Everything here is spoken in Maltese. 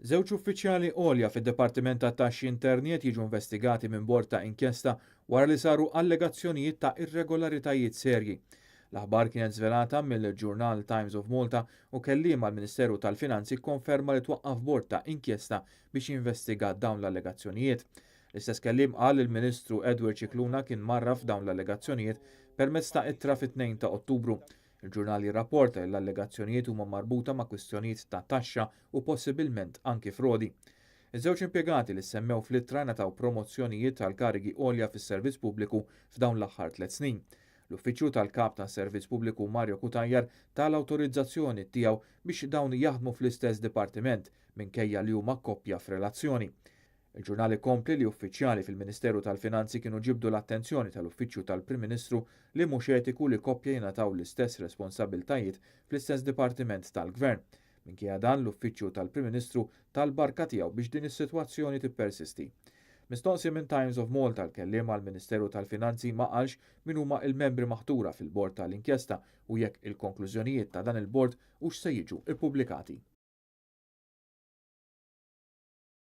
Żewġ uffiċjali għolja fid-Dipartiment tat-Taxxi Interni qed jiġu investigati minn bord ta' inkjesta wara li saru allegazzjonijiet ta' irregolaritajiet serji. L-aħbar kienet żvelata mill-ġurnal Times of Malta u kelliem għall-Ministeru tal-Finanzi kkonferma li twaqqaf bord ta' inkjesta biex jinvestiga dawn l-allegazzjonijiet. L-istess kelliem qal li l-Ministru Edward Scicluna kien mgħarraf dawn l-allegazzjonijiet permezz ta' ittra fit-2 ta' Ottubru. Il-ġurnal jirrapporta li l-allegazzjonijiet huma marbuta ma' kwistjonijiet ta' taxxa u possibilment anki frodi. Iż-żewġ impjegati li ssemmew fl-ittra ngħataw promozzjonijiet għal karigi għolja fis-servizz pubbliku f'dawn l-aħħar tliet snin. L-Uffiċċju tal-Kap tas-Servizz Pubbliku Mario Cutajar ta l-awtorizzazzjoni tiegħu biex dawn jaħdmu fl-istess dipartiment minkejja li huma koppja f'relazzjoni. Il-ġurnal ikompli li uffiċjali fil-Ministeru tal-Finanzi kienu ġibdu l-attenzjoni tal-Uffiċċju tal-Prim Ministru li mhux etiku li koppja jingħataw l-istess responsabbiltajiet fl-istess dipartiment tal-Gvern. Minkejja dan, l-Uffiċċju tal-Prim Ministru ta l-barka tiegħu biex din is-sitwazzjoni tippersisti. Mistoqsi minn Times of Malta, l-kelliem għall-Ministeru tal-Finanzi ma qalx min huma l-membri maħtura fil-bord tal-inkjesta u jekk il-konklużjonijiet ta' dan il-bord hux se jiġu ppubblikati.